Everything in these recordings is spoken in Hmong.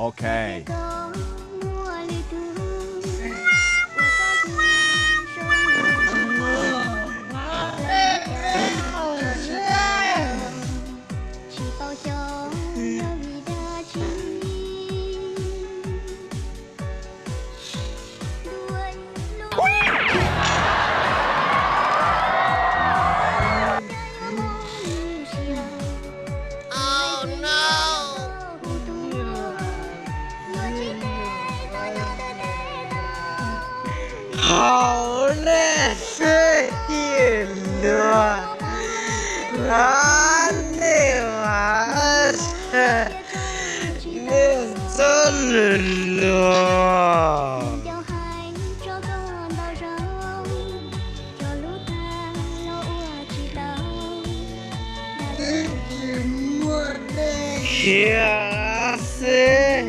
Ok. Hauv nej seb tiag luag, nej mas, nej txhob lwm luag. Khiav xwb.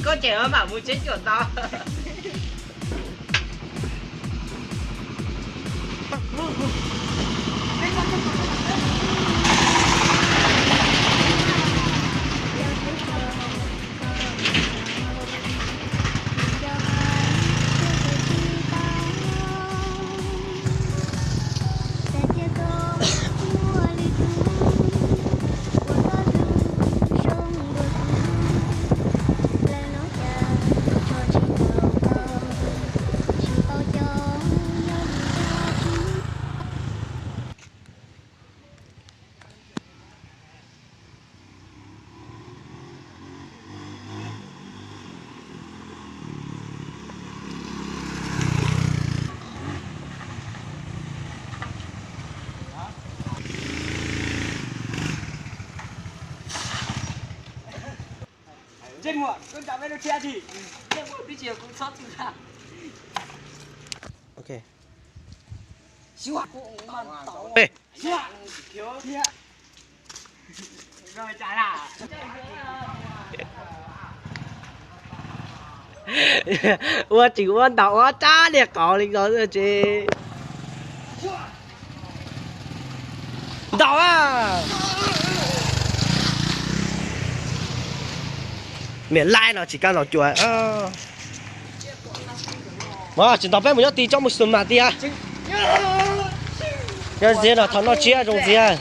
Koj tseem mam mus tsev cuam tau. Ntsej muag, koj nrog peb lub thiab tsis? Ntsej muag, twb tsis yog kuv txhob txwm na. Ok. Xyuas kuv mas tau. Ê. Xyuas. Ua tsis ua ntaus ua tsab niag qauv li ko tsis ntaus a. Niam laib no tsis kam los cuam. Mas tsis ntaus peb mus nyob ti tsob mus xum mas tiag. Nyob ntxiv no thaum noj tsiab zoo ntxiv.